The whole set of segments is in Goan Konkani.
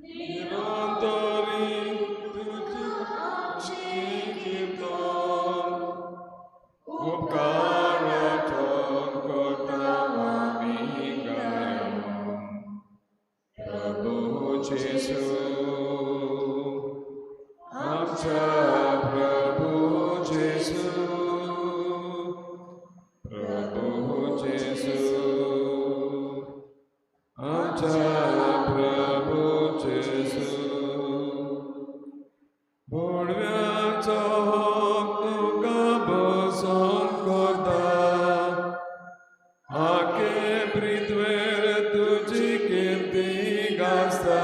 निरंतरी तुजी कीर्तन उपकाराचो करता आमी गायन प्रभू जेसू आमच्या प्रभू जेसू प्रभू जेसू आमच्या प्रभू जेसू भोडव्याचो हक तुका बसोन करता आखे पृथ्वेर तुजी कीर्ती गाजता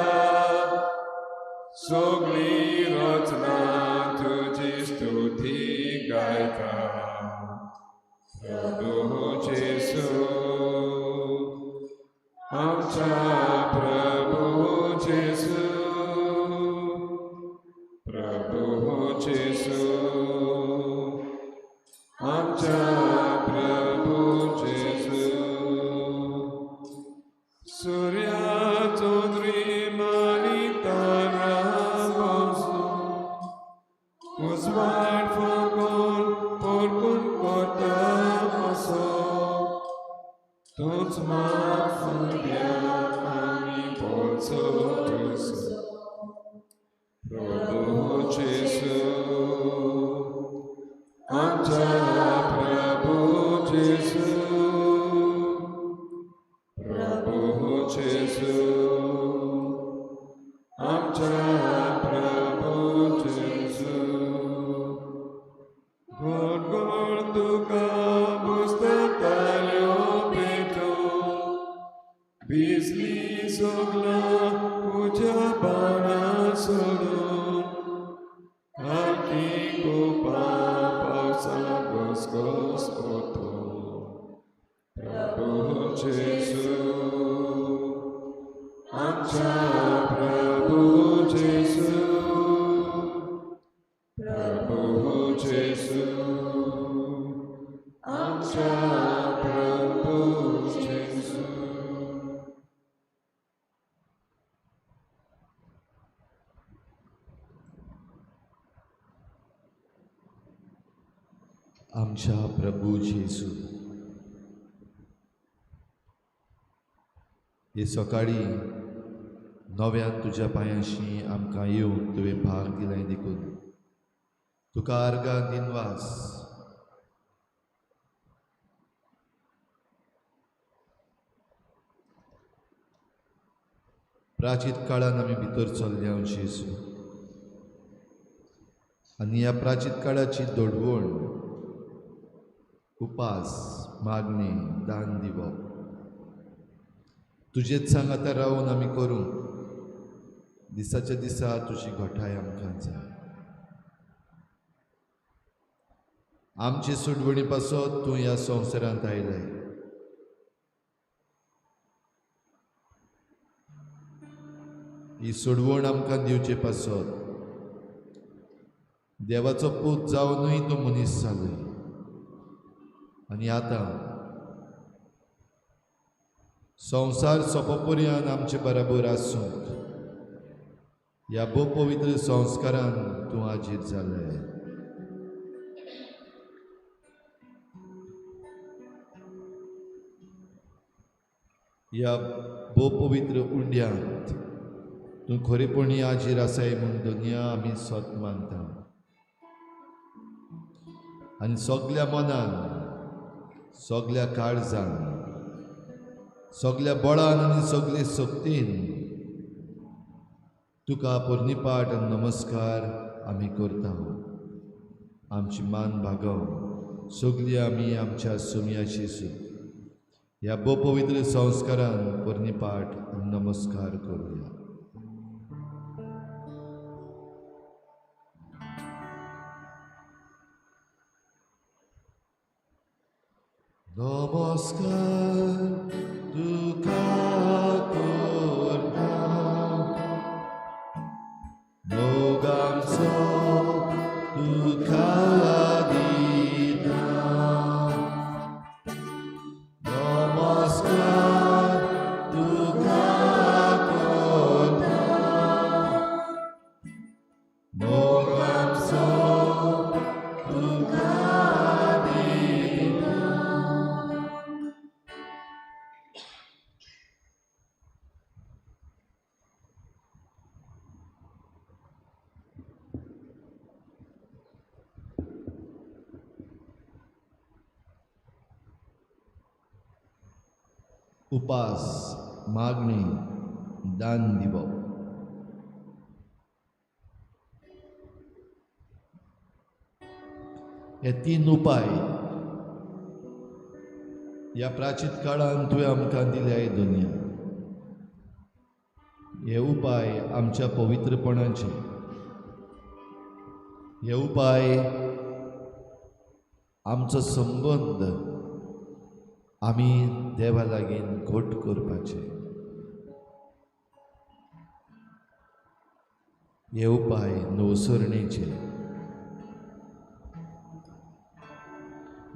सगळी रचना तुजी स्तुती गायता प्रभू जेसू आमच्या प्रभू जेसू प्रभू जेसू आमच्या प्रभू जेसू सूर्या चंद्रीम आनी तारा बसून उजवाड फुगोवन परकून करता असो तूंच फुड्या आनी बोलचो तुजो प्रभू जेसू आमच्या प्रभू जेसू प्रभू जेसू आमच्या प्रभू जेसू गोड गोड तुका पुस्तकाल्यो पेटो भिजली सगळा उज्या बाणा सोडून काकी गोपा पावसा घसघस ओतो प्रभू जेसू आमच्या प्रभू जेसू प्रभू जेसू आमच्या प्रभू जेसू. आमच्या प्रभू जेजू, हे सकाळी नव्यान तुज्या पांयांशी आमकां येवन तुवें भाग दिलाय देखून तुका आर्गां दिनवास. प्राचीत काळान आमी भितर चल्ले हांव जेजू, आनी ह्या प्राचीत काळाची दडवण, उपास, मागणी, दान दिवप तुजेच सांगाता रावन आमी करूंक दिसाच्या दिसा तुजी घटाय आमकां जाय. आमचे सुडवणी पासत तूं ह्या संवसारांत आयलाय. ही सोडवण आमकां दिवचे पासत देवाचो पूत जावनूय तूं मनीस जालोय आनी आतां संवसार सोंपपर्यंत आमचे बराबर आसूंक ह्या भोव पवित्र संस्कारान तूं हाजीर जालाय. ह्या भोव पवित्र उंड्यांत तूं खरेपणी हाजीर आसाय म्हूण दुनिया आमी सत मानता आनी सगल्या मनान, सगल्या काळजान, सगल्या बळान आनी सगले शक्तीन तुका पोरणीपाठ आनी नमस्कार आमी करता. आमची मान भागोवन सगली आमी आमच्या सुमयाशी ह्या भोव पवित्र संस्कारान पोरणीपाठ आनी नमस्कार करुया. नमस्कार तुका करता मोगांचो तुका दिता. नमस्कार तुका करता उपास, मागणी, दान दिवप. हे तीन उपाय ह्या प्राचीन काळान तुवें आमकां दिल्या दुनिया. हे उपाय आमच्या पवित्रपणाचे, हे उपाय आमचो संबंद आमी देवा लागीं घट करपाचे, हे उपाय नवसरणेचे.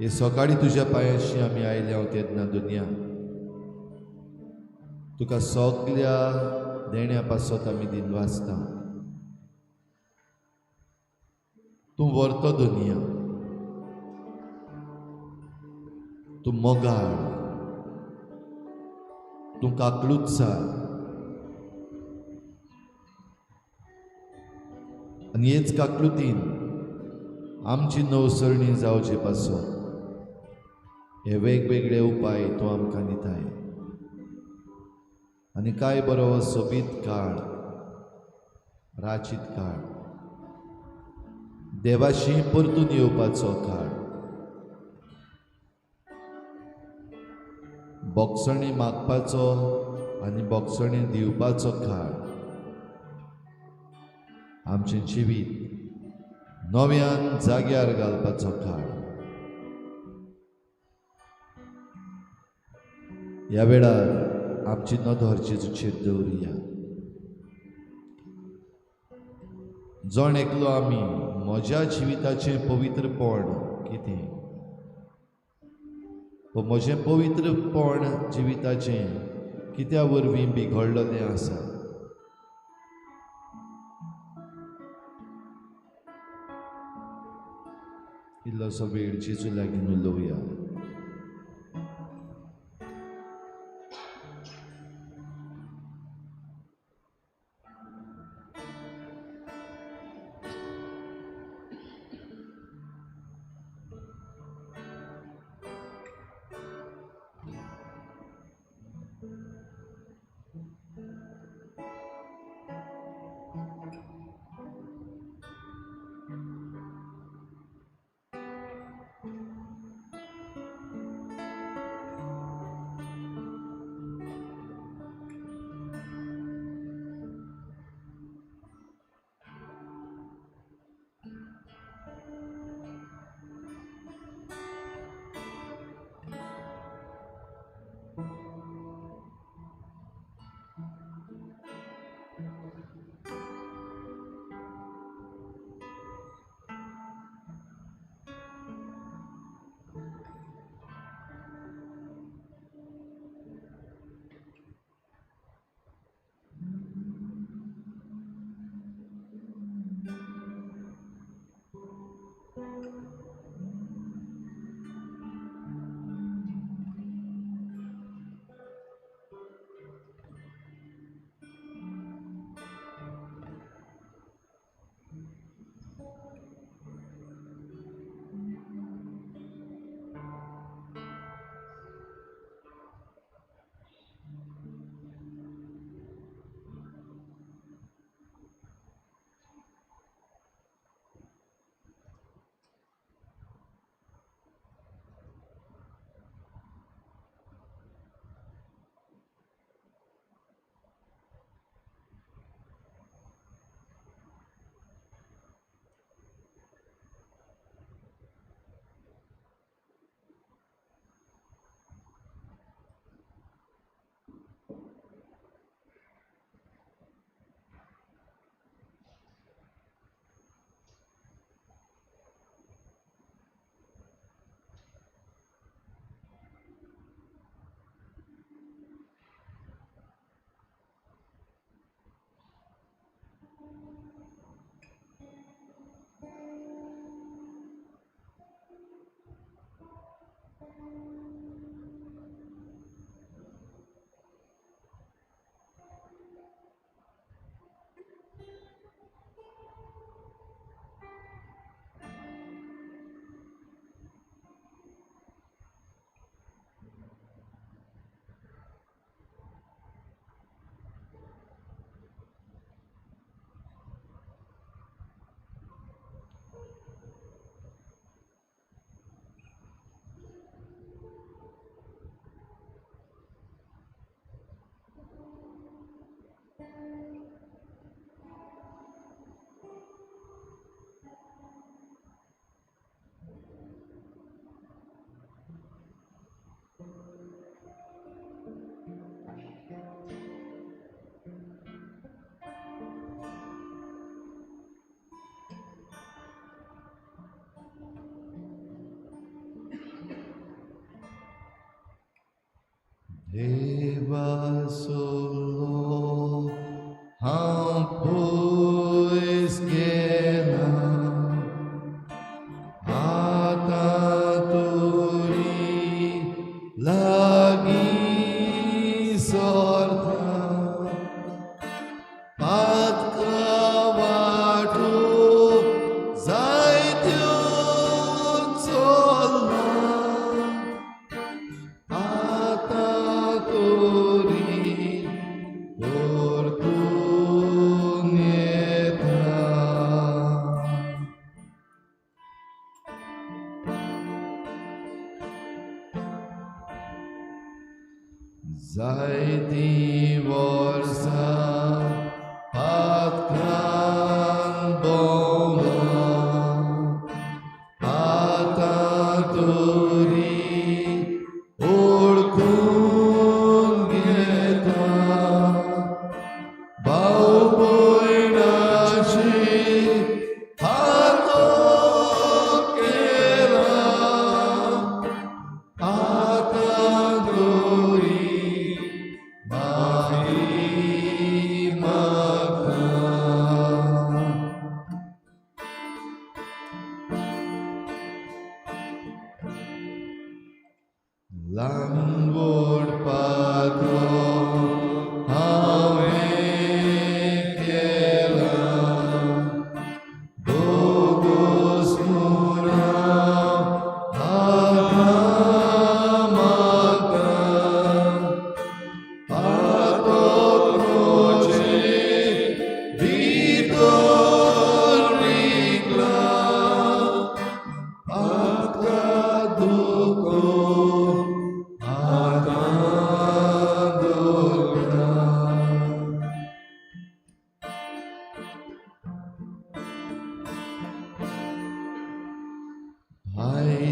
हे सकाळी तुज्या पांयाशी आमी आयल्या तेन्ना दुनिया तुका सगल्या देण्या पासत आमी दिनवासता. तूं व्हरतो दुनिया, तूं मोगाळ, तूं काकळूतसार, आनी हेच काकळुतीन आमची नवसरणी जावचे पासत हे वेगवेगळे उपाय तूं आमकां दिताय. आनी काय बरो सोबीत काळ, राचीत काळ, देवाशी परतून येवपाचो काळ, बोगसणी मागपाचो आनी बोगसणी दिवपाचो काळ, आमचें जिवीत नव्यान जाग्यार घालपाचो काळ. ह्या वेळार आमची नदर जेजूचेर दवरुया. जण एकलो आमी म्हज्या जिविताचें पवित्रपण कितें, म्हजें पवित्रपण जिविताचें कित्या वरवीं बिघडलेलें आसा, इल्लोसो वेळ जेजू लागीं उलोवया.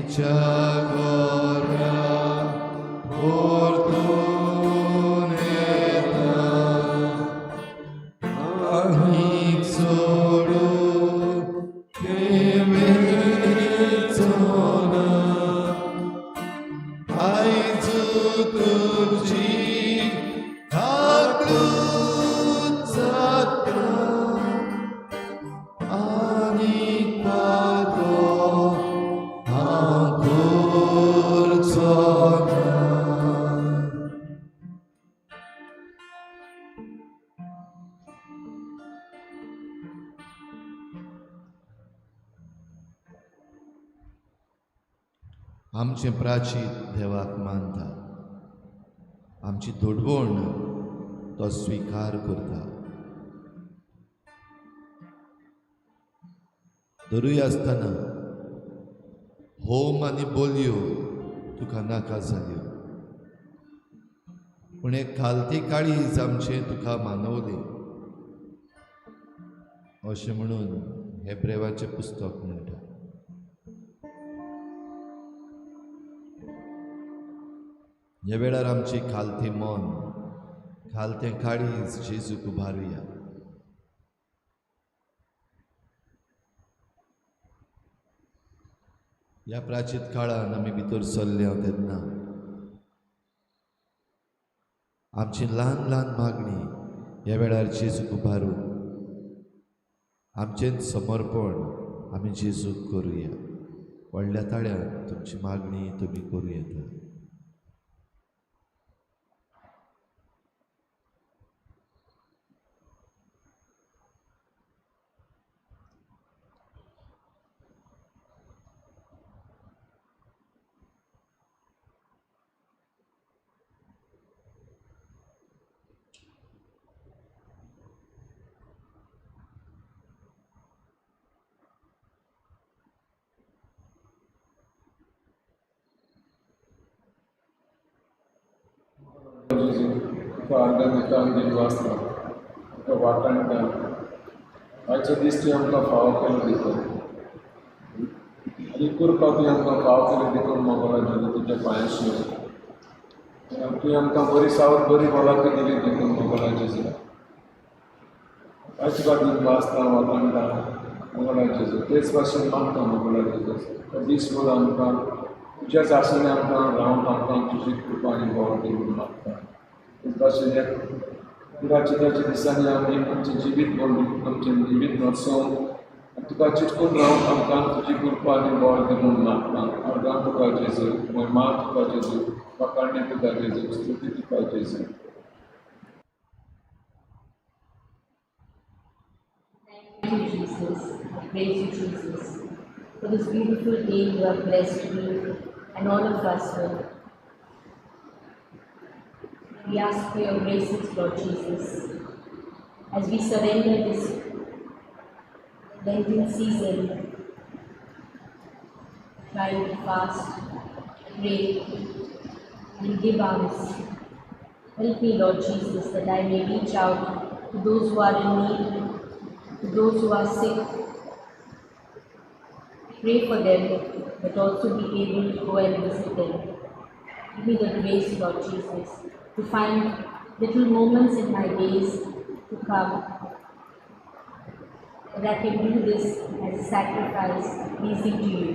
आईच्या घरा परतून येता, आनीक सोडून थंय वचना. आयज तुजी धाकलूत जाता, आनीक पातो हांव करचो ना. आमचें प्राचीत देवाक मानता, आमची दोडवण तो स्विकार करता. धरूय आसतना होम आनी बोलयो तुका नाका जाल्यो, पूण एक खालती काळीज आमचें तुका मानवलें अशें म्हणून हेब्रेवाचें पुस्तक म्हणटा. ह्या वेळार आमची खालती मन, खालतें काळीज जेजूक उबारुया. ह्या प्राचीत काळान आमी भितर सरले तेन्ना आमची ल्हान ल्हान मागणी ह्या वेळार जेजूक उबारून आमचें समर्पण आमी जेजूक करुया. व्हडल्या ताळ्यान तुमची मागणी तुमी करूं येता. तुका अर्दां दिता आनी दिनवासता, तुका वाटाणटा. आयचो दीस तुवें आमकां फावो केलो देखून आनी कृपा तुवें आमकां फावो केली देखून मोगोला जेजू तुज्या पांयाशी. तुवें आमकां बरी सावत बरी भलायकी दिली देखून मोगोला जेजू. आयज तुका दिनवासता, वाटाणटा मोगोला जेजू. तेच भाशेन मागता मोगोला जेजू, दीस भर आमकां तुज्याच आसने आमकां रावंक आमकां तुजी कृपा आनी बळ दी म्हूण मागता. तेच भाशेन ह्या पिराचिताच्या दिसांनी आमी आमचें जिवीत भरून आमचें जिवीत नर्सोवन तुका चिटकून रावंक आमकां तुजी कृपा आनी बळ दी म्हूण मागता. अर्दां तुका जेजू, महिमा तुका जेजू, वाखाणणी तुका जेजू, स्तुती तुका जेजू. Thank you, Jesus. I praise you, Jesus, for this beautiful day you have blessed me and all of us with. We ask for your graces, Lord Jesus, as we surrender this Lenten season, trying to fast, pray, and give alms. Help me, Lord Jesus, that I may reach out to those who are in need, to those who are sick. Pray for them, but also be able to go and visit them. Give me the grace, Lord Jesus, to find little moments in my days to come, that I can do this as a sacrifice pleasing to you.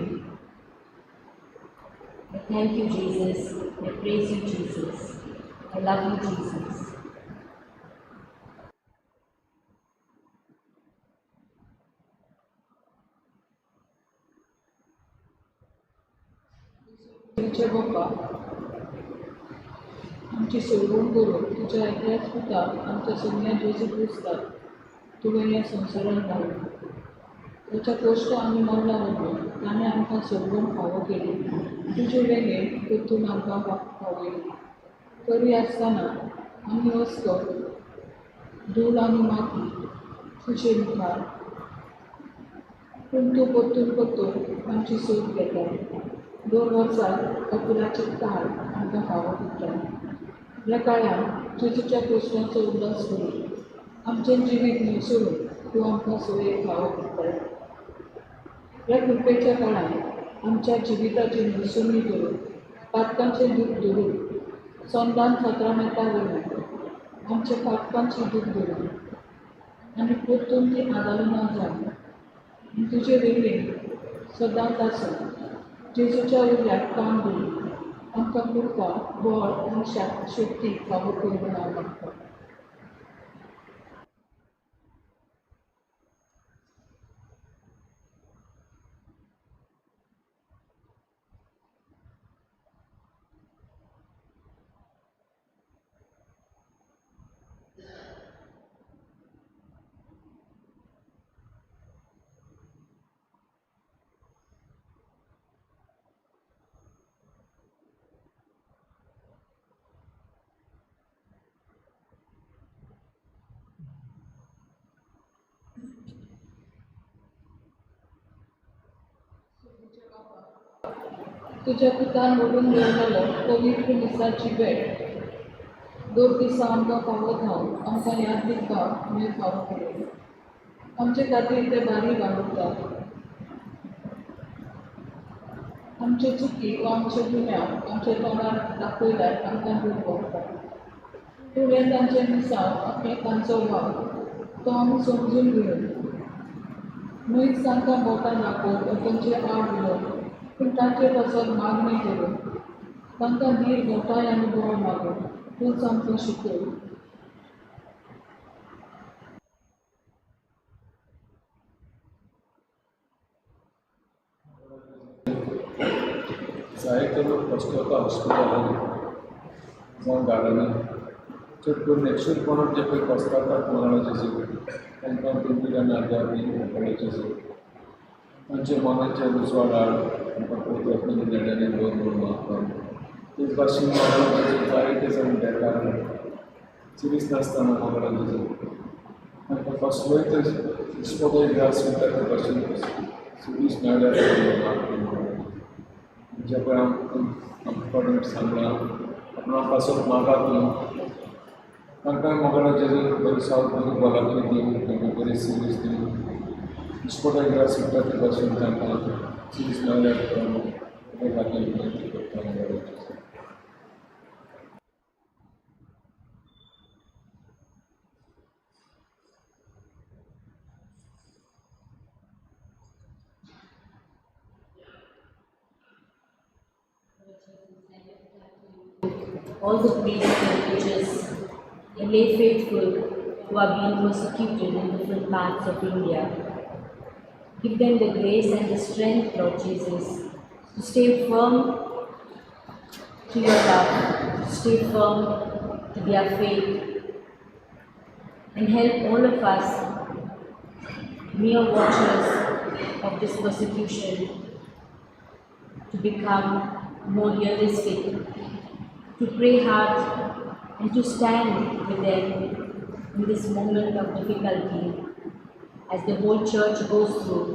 I thank you, Jesus. I praise you, Jesus. I love you, Jesus. तुझ्या बापा आमची सोडवण करून तुज्या एकल्याच पुताक आमच्या सोम्या जेजू क्रिस्ताक तुवें ह्या संवसारांत धाडलो. ताच्या कश्ट आनी मरणा वरवीं ताणें आमकां सोडवण फावो केली. तुजे वेंगेंत परतून आमकां पावयली. तरी आसतना आमी अस्कत धूल आनी माती तुजे मुखार, पूण तूं परतून परतून आमची सोद घेता. 2 वर्सां अपुराचें काळ आमकां फावो करता. ह्या काळांत जेजूच्या क्रिस्ताचो उगडास करून आमचें जिवीत न्हयसरून तूं आमकां सोयेक फावो करता. ह्या कृपेच्या काळांत आमच्या जिविताची निसुणी धरून पातकांचें दूख धरून सोंदान सत्रामेंता वयली आमच्या पातकांची दूख धरून आनी परतून ती आदालना जावन आनी तुजे वेगळी सदांच आसूं जेजूच्या उल्याक कान दिवन आमकां कृपा बळ आनी शक्ती फावो कर म्हूण हांव मागतां. तुज्या पुतान ओडून दवरलेलो पवित्र मिसाची भेट दोन दिसा आमकां फावो जावन आमकां याद दिवपाक तुवें फावो केलो. आमचे खातीर ते बारी वावुरतात. आमचे चुकी वा आमचे गुन्यांव आमच्या तोंडार दाखयल्यार आमकां दूख भोगता. तुवें तांचे मिसाव आपणे तांचो वाव तो आमी समजून घेवन न्हयच तांकां बोटां दाखोवन वा तांचे आड उलोवन पूण तांचे पासत मागणी करून तांकां धीर घटाय आनी बळ मागून तूंच आमकां शिकय. जायते लोक कश्ट वता हॉस्पिटलांनी जावं गार्डनांनी चड करून एकसुरपणान जे पळय कश्ट मंगळाचे जीव तांकां गंभीर आनी आदार दी मंगळाचे जीव तांच्या मनाच्या उजवाड हाड आमकां पवित्र आत्म्याच्या देण्यांनी दवर म्हणून मागता. तेच भाशेन मंगळाचे जीव जायते जाण बेकार सिरीस नासतना मंगळाचे जीव तांकां कसलोय तर दिसपटोय ग्रास वता ते भाशेन सिरीस मेळ्ळ्यार मागता. जे पळय आमकां कडेन सांगलां आपणा पासत मागात न्हू तांकां मंगळाचे जीव बरी सावथ बरी भलायकी दिवन तांकां बरी सिरीस दिवन दिसपटोय ग्रास सुट्टा ते भाशेन तांकां सिरीस मेळ्ळ्यार ते खातीर विनंती करता मंगळाचे. All the priests and teachers and lay faithful who are being persecuted in different parts of India. Give them the grace and the strength, Lord Jesus, to stay firm to your love, to stay firm to their faith, and help all of us, mere watchers of this persecution, to become more realistic, to pray hard and to stand with them in this moment of difficulty as the whole church goes through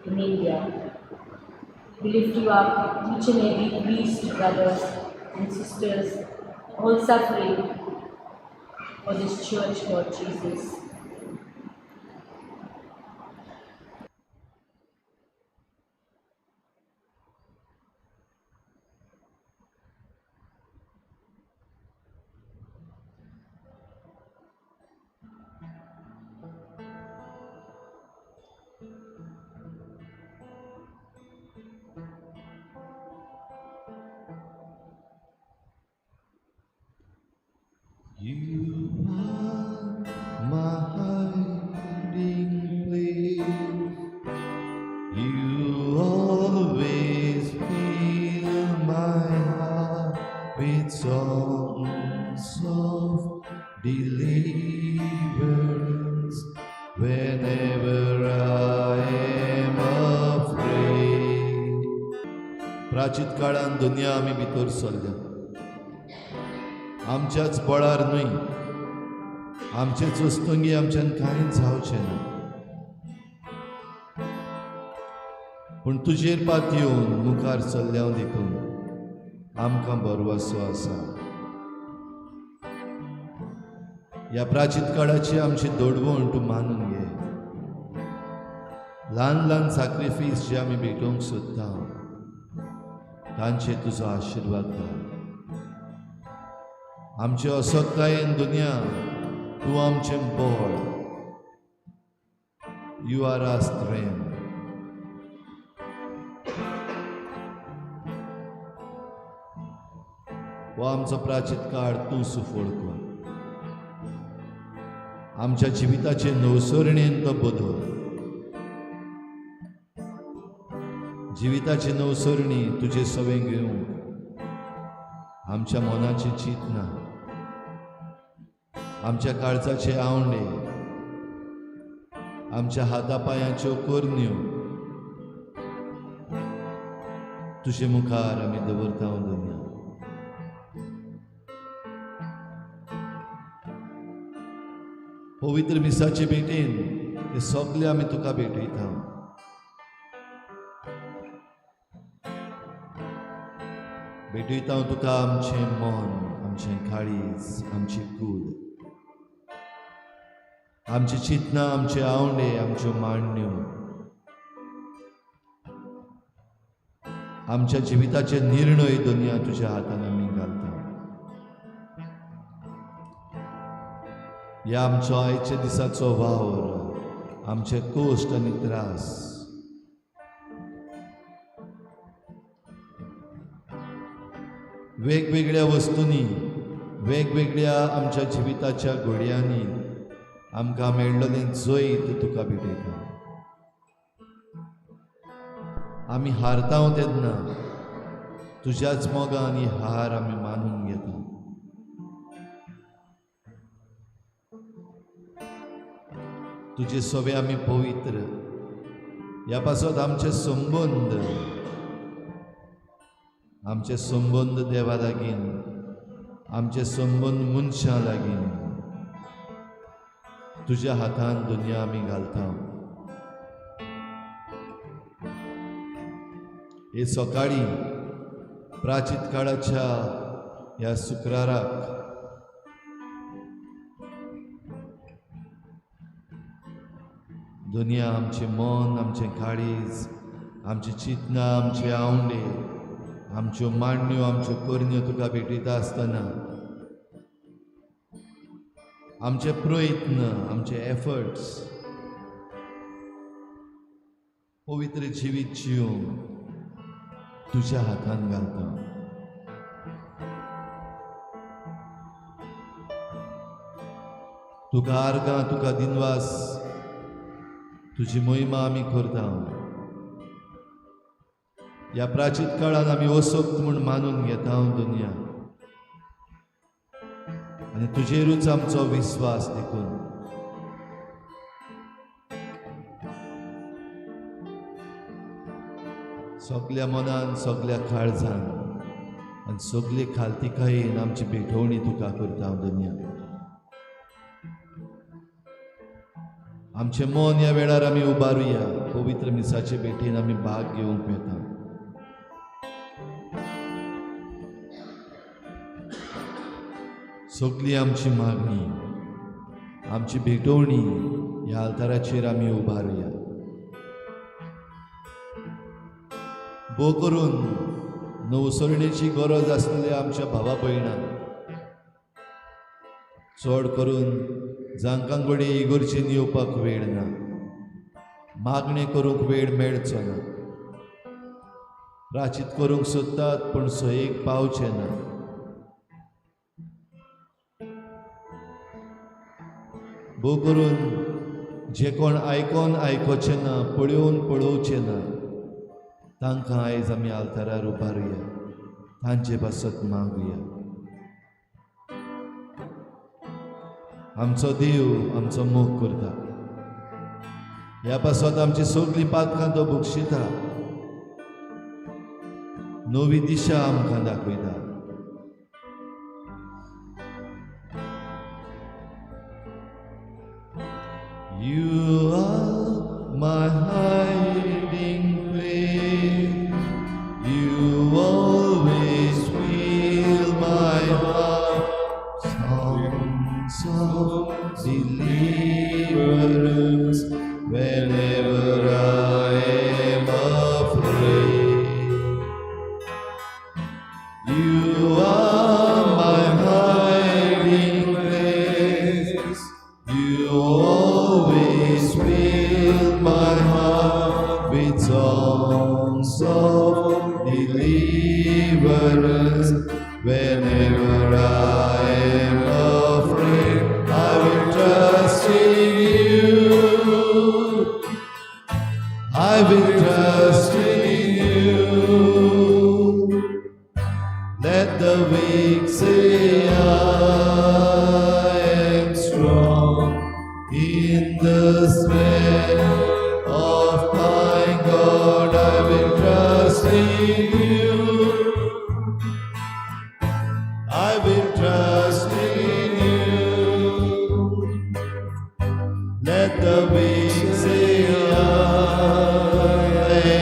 in India. We lift you up, each and every priest, brothers and sisters, all suffering for this church, Lord Jesus. You are my hiding place. You always fill my heart with songs of deliverance whenever I am afraid. प्राचीत काळान दुनिया आमी भितर सरल्या. आमच्याच बळार न्हय, आमचेच वस्तुंगी आमच्यान कांयच जावचें ना, पूण तुजेर पात येवन मुखार चल्ल्या देखून आमकां भरवसो आसा. ह्या प्राचीत काळाची आमची दडवण तूं मानून घे. ल्हान ल्हान साक्रिफीस जे आमी भेटोवंक सोदता तांचेर तुजो आशिर्वाद घाल. आमचे असक्तायेन दुनिया तूं आमचें बळ. You are our strength. हो आमचो प्राचीत काळ तूं सुफळ कर. आमच्या जिविताचे नवसरणेन तो बदल. जिविताची नवसरणी तुजे सवें घेवंक आमच्या मनाची चिंतना, आमच्या काळजाचे आवंडे, आमच्या हाता पांयांच्यो करण्यो तुजे मुखार आमी दवरता दुनिया. पवित्र मिसाचे भेटेन हे सगळे आमी तुका भेटयता. भेटयता तुका आमचें मन, आमचें काळीज, आमची कूड, आमची चिंतना, आमचे आवंडे, आमच्यो मांडण्यो, आमच्या जिविताचे निर्णय दुनिया तुज्या हातान आमी घालता. ह्या आमचो आयच्या दिसाचो वावर, आमचे कश्ट आनी त्रास, वेगवेगळ्या वस्तूंनी, वेगवेगळ्या आमच्या जिविताच्या घोडयांनी आमकां मेळ्ळलें जैत तुका भेटयता. आमी हारता तेन्ना तुज्याच मोगान ही हार आमी मानून घेता. तुजे सवे आमी पवित्र. ह्या पासत आमचे संबंद, आमचे संबंद देवा लागीं, आमचे संबंद मनशां लागीं तुज्या हातान दुनिया आमी घालता. हे सकाळीं प्राचीत काळाच्या ह्या शुक्राराक दुनिया आमचें मन, आमचें काळीज, आमची चिंतना, आमचे आवंडे, आमच्यो मांडण्यो, आमच्यो करण्यो तुका भेटयता आसतना आमचे प्रयत्न, आमचे एफर्ट्स पवित्र जिवीत जिवंक तुज्या हातान घालता. तुका आर्गां, तुका दिनवास, तुजी महिमा आमी करता. ह्या प्राचीत काळान आमी असक्त म्हूण मानून घेता दुनिया आनी तुजेरूच आमचो विस्वास देखून सगल्या मनान, सगल्या काळजान आनी सगले खालतिकायेन आमची भेटवणी तुका करता दुनिया. आमचें मन ह्या वेळार आमी उबारुया. पवित्र मिसाचे भेटेन आमी भाग घेवंक येता. सगली आमची मागणी, आमची भेटवणी ह्या आल्ताराचेर आमी उबारुया. भोव करून नवसरणेची गरज आसलेल्या आमच्या भावा भयणांक, चड करून जांकां कडेन इगर्जेन येवपाक वेळ ना, मागणें करूंक वेळ मेळचो ना, प्राचीत करूंक सोदतात पूण सयेक पावचें ना, भोव करून जे कोण आयकोन आयकोचें ना, पळोवन पळोवचें ना, तांकां आयज आमी आल्तारार उबारुया, तांचे पासत मागुया. आमचो देव आमचो मोग करता. ह्या पासत आमची सगळीं पातकां तो बक्षिता, नवी दिशा आमकां दाखयता. You are my hiding place. You always fill my heart. Songs of deliverance whenever You always fill my heart with songs of deliverance. Whenever I am afraid, I will trust in you. I will trust in you. Let the weak say, I am strong in the strength of my God. I will trust in you. I will trust in you. Let the weak say, I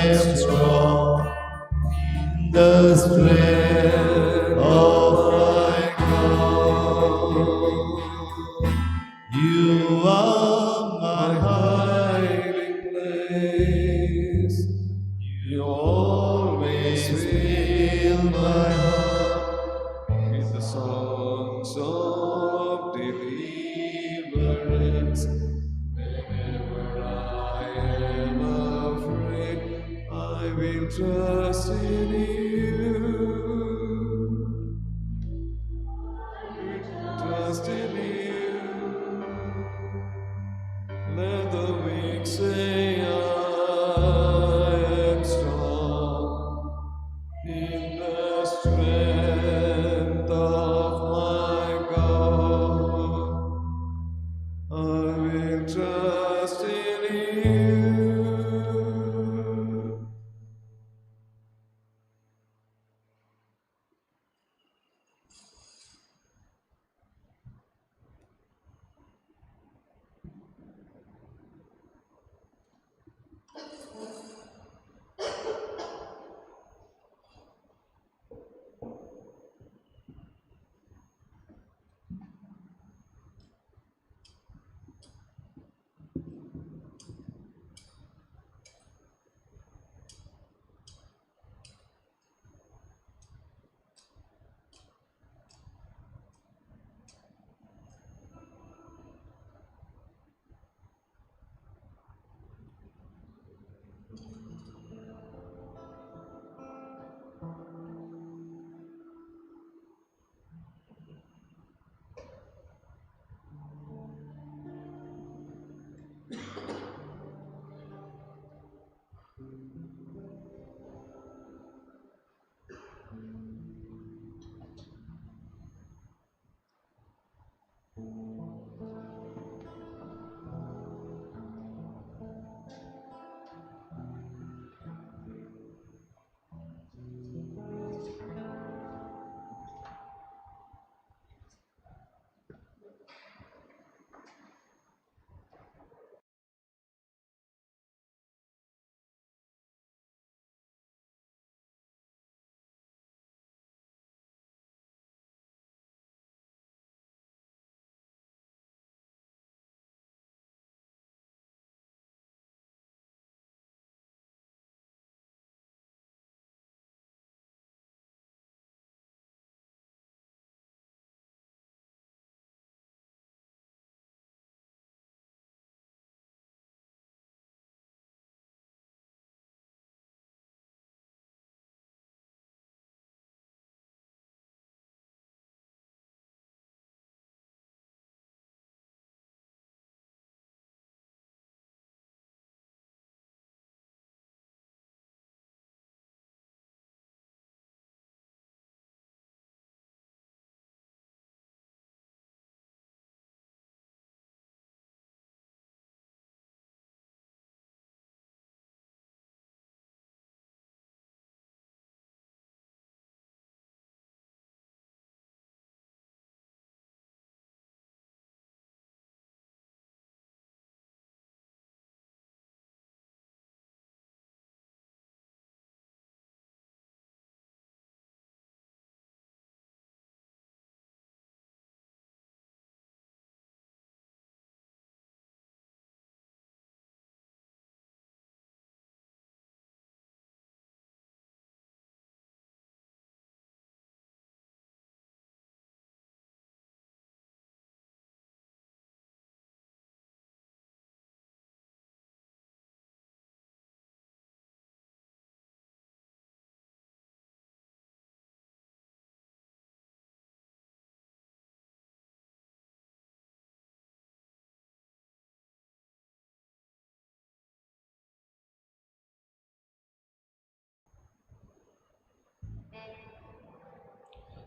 am strong in the strength of my God. You are my Hiding place. You always fill my heart with the songs of deliverance. Whenever I am afraid, I will trust in you. Trust in you. Let the weak say, I am strong in the strength of my God. I will trust in you.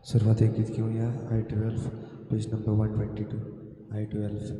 सुरवातेक गीत घेवया I-12 page number 122 I-12.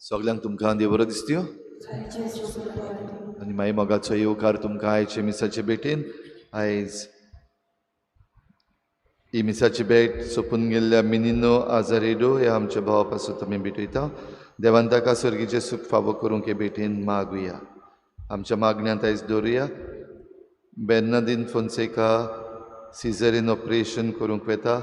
सगल्यांक तुमकां देव बरो दिसत्यो आनी मागीर मोगाचो येवकार तुमकां आयचे मिसाचे भेटेन. आयज ही मिसाची भेट सोंपून गेल्ल्या मिनिनो आजारेडो ह्या आमच्या भावा पासून आमी भेटयता. देवान ताका सर्गीचें सूख फावो करूंक हे भेटेन मागुया. आमच्या मागण्यांत आयज दवरुया. बेर्नादीन फोन्सेका सिजरीन ऑपरेशन करूंक वेता.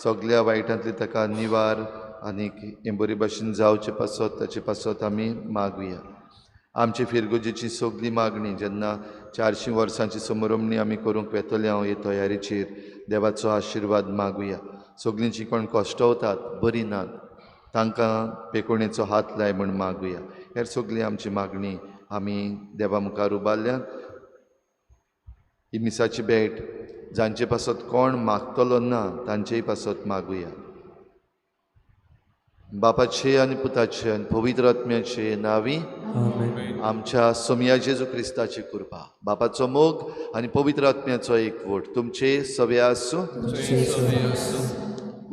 सगल्या वायटांतली ताका निवार आनी हें बरे भाशेन जावचे पासत ताचे पासत आमी मागुया. आमची फिरगोजेची सगली मागणी जेन्ना 400 वर्सांची समरमणी आमी करूंक वेतले हांव हे तयारीचेर देवाचो आशिर्वाद मागुया. सगलींची कोण कश्टवतात बरी नात तांकां पेकोणेचो हात लाय म्हूण मागुया. हेर सगली आमची मागणी आमी देवा मुखार उबारल्यात. ही मिसाची भेट जांचे पासत कोण मागतलो ना तांचेय पासत मागुया. बापाचे आनी पुताचे आनी पवित्र आत्म्याचे नांवी आमच्या सोमया जेजू क्रिस्ताची कृपा, बापाचो मोग आनी पवित्र आत्म्याचो एकवट तुमचे सवे आसूं.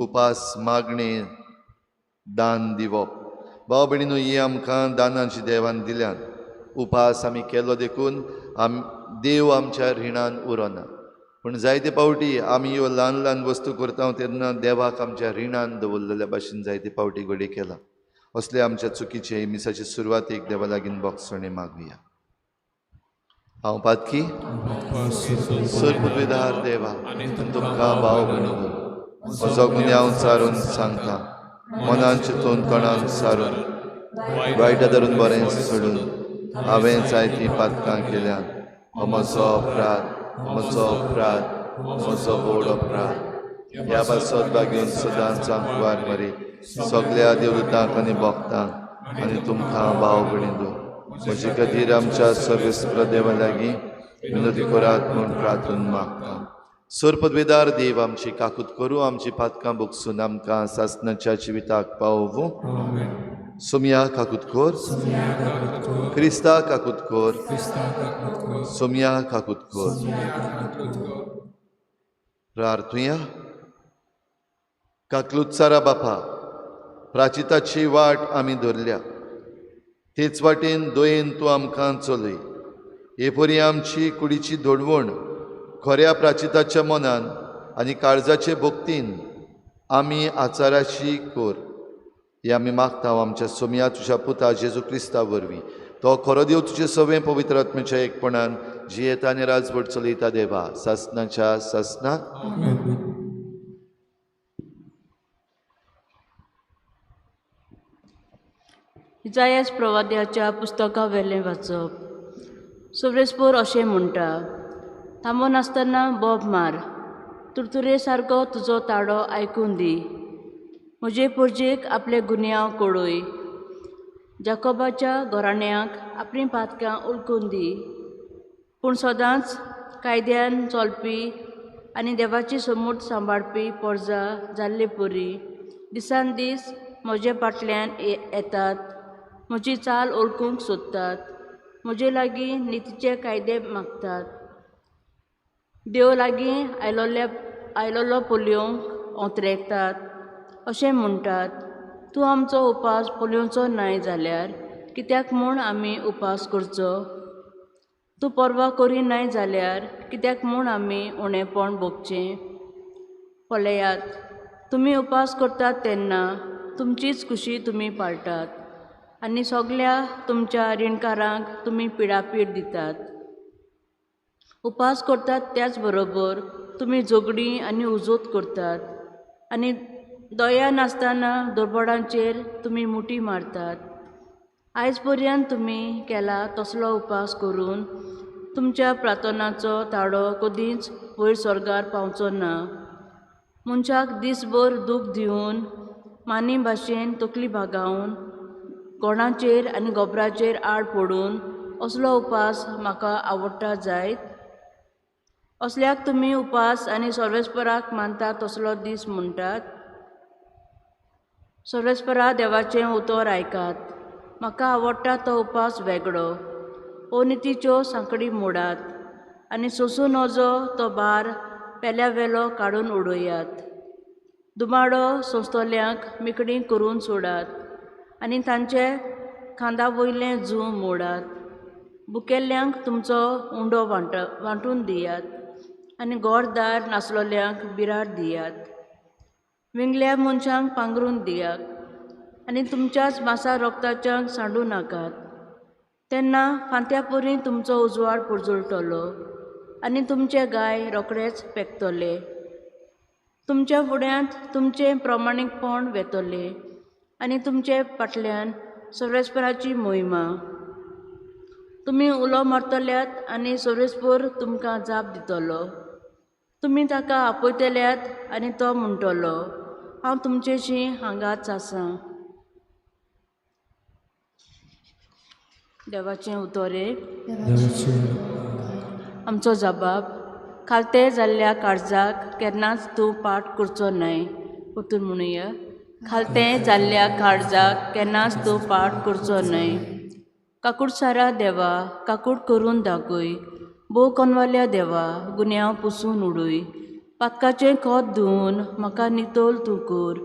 उपास मागणे दान दिवप. भाव भयणीनो, ही आमकां दानांची देवान दिल्यान. उपास आमी केलो देखून देव आमच्या रिणान उरना. पूण जायते पावटी आमी ह्यो ल्हान ल्हान वस्तू करता तेन्ना देवाक आमच्या रिणान दवरलेल्या भाशेन जायते पावटी घडये केला. असले आमच्या चुकीचे मिसाचे सुरवातेक देवा लागीं बोगसणे मागुया. हांव पातकी सर्वपविधार देवा तुमकां भाव भयणीनो म्हजो गुन्यांव सारून सांगता. मनान चिंतून तोंडान सारून वायट धरून बरें सोडून हांवें जायतीं पातकां केल्यात. हो म्हजो अपराध, म्हजो अपराध, म्हजो व्हड अपराध. ह्या पासत बागेवन सदांच आंकवार मरे सगल्या देवतांक आनी भक्तांक आनी तुमकां भाव भयणीनो म्हजे खातीर आमच्या सर्वेस्पर देवा लागीं विनोदी करात म्हूण प्रार्थना मागता. सर्वपदवेदार देव आमची काकूत करूं, आमची पातकां भोगसून आमकां सासणाच्या जिविताक पावोवं. सोमया काकूत कर, क्रिस्ता काकूत कर, सोमया काकूत कर. प्रार्थुया. काकलुत्सारा बापा, प्राचिताची वाट आमी धरल्या तेच वाटेन दयेन तूं आमकां चलय. हे परी आमची कुडीची धोडवण खऱ्या प्राचिताच्या मनान आनी काळजाचे भक्तीन आमी आचाराशी कर. हे आमी मागता आमच्या सोमया तुज्या पुता जेजू क्रिस्ता वरवीं. तो खरो देव तुजे सवें पवित्र आत्म्याच्या एकपणान जियेता आनी राजवट चलयता देवा सासनाच्या सासनाक. इजायास प्रवाद्याच्या पुस्तका वेलें वाचप. सोव्रेस्पोर अशें म्हणटा, थांबो नासतना बोब मार, तुरतुरे सारको तुजो ताडो आयकून दी. म्हजे पोरजेक आपले गुन्यांव कळय, जाकोबाच्या घराण्याक आपलीं पातकां उलकून दी. पूण सदांच कायद्यान चलपी आनी देवाची समूर्त सांबाळपी पोरजा जाल्ले परी दिसान दीस म्हजे फाटल्यान येतात, म्हजी चाल ओळखूंक सोदतात. म्हजे लागीं नितीचे कायदे मागतात. देव लागीं आयलोलो पोलयोंक ओंतरेतात अशें म्हणटात. तूं आमचो उपास पोलयोचो नाय जाल्यार कित्याक म्हूण आमी उपास करचो? तूं पर्वा करिनाय जाल्यार कित्याक म्हूण आमी उणेपण भोगचें? पळयात, तुमी उपास करतात तेन्ना तुमचीच खुशी तुमी पाळटात आनी सगल्या तुमच्या रिणकारांक तुमी पिडापीड दितात. उपास करतात त्याच बरोबर तुमी झगडीं आनी उजोत करतात आनी दया नासतना दुर्बळांचेर तुमी मुठी मारतात. आयज पर्यंत तुमी केला तसलो उपास करून तुमच्या प्रार्थनाचो ताळो कदींच वयर स्वर्गार पावचो ना. मनशाक दीसभर दूख दिवन मानी भाशेन तकली भागावन कोणाचेर आनी गोबराचेर आड पडून असलो उपास म्हाका आवडटा जायत? असल्याक तुमी उपास आनी सर्वेस्पराक मानता तसलो दीस म्हणटात? सर्वेस्परा देवाचें उतर आयकात. म्हाका आवडटा तो उपास वेगळो. अनितीच्यो सांकडी मोडात आनी सोंसूं नजो तो भार पेल्या वेलो काडून उडयात. दुमाडो सोंसतल्यांक मेकळीं करून सोडात आनी तांचे खांदा वयलें जूं मोडात. भुकेल्ल्यांक तुमचो उंडो वांटून दियात आनी घरदार नासलोल्यांक बिराड दियात. विंगल्या मनशांक पांगरून दियात आनी तुमच्याच मासा रोगताच्यांक सांडूं नाकात. तेन्ना फांत्या परी तुमचो उजवाड पुरजुळटलो आनी तुमचे गाय रोखडेच पेकतले. तुमच्या फुड्यांत तुमचें प्रमाणीकपण वेतलें आनी तुमचे फाटल्यान सर्वेस्पराची मोहिमा. तुमी उलो मारतल्यात आनी सर्वेस्पर तुमकां जाप दितलो. तुमी ताका आपयतल्यात आनी तो म्हणटलो, हांव तुमचेशी हांगाच आसा. देवाचें उतोरे. आमचो जबाब खालते जाल्ल्या काळजाक केन्नाच तूं पाठ करचो न्हय. परतून म्हणुया, खालते जाल्ल्या काळजाक केन्नाच तूं पाठ करचो न्हय. काकुटसारा देवा, काकूट करून दाखय. भोव कोनवाल्या देवा, गुन्यांव पुसून उडय. पातकाचें खत धुवन म्हाका नितळ तूं कर.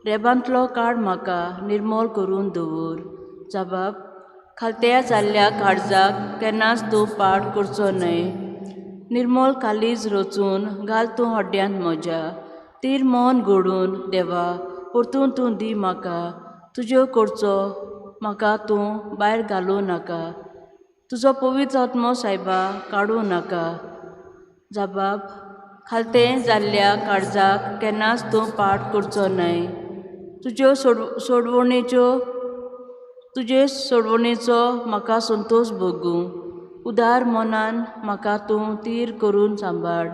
रेबांतलो काड म्हाका निर्मळ करून दवर. जबाब खालत्या जाल्ल्या काळजाक केन्नाच तूं पाठ करचो न्हय. निर्मळ कालीज रचून घाल तूं हड्ड्यांत म्हज्या. तीर मन घडून देवा परतून तूं दी म्हाका. तुज्यो करचो म्हाका तूं भायर घालूं नाका. तुजो पवित्र आत्मो सायबा काडूं नाका. जबाब खालतें जाल्ल्या काळजाक केन्नाच तूं पाठ करचो न्हय. तुज्यो तुजे सोडवणेचो म्हाका संतोश भोगूं. उदार मनान म्हाका तूं तीर करून सांबाळ.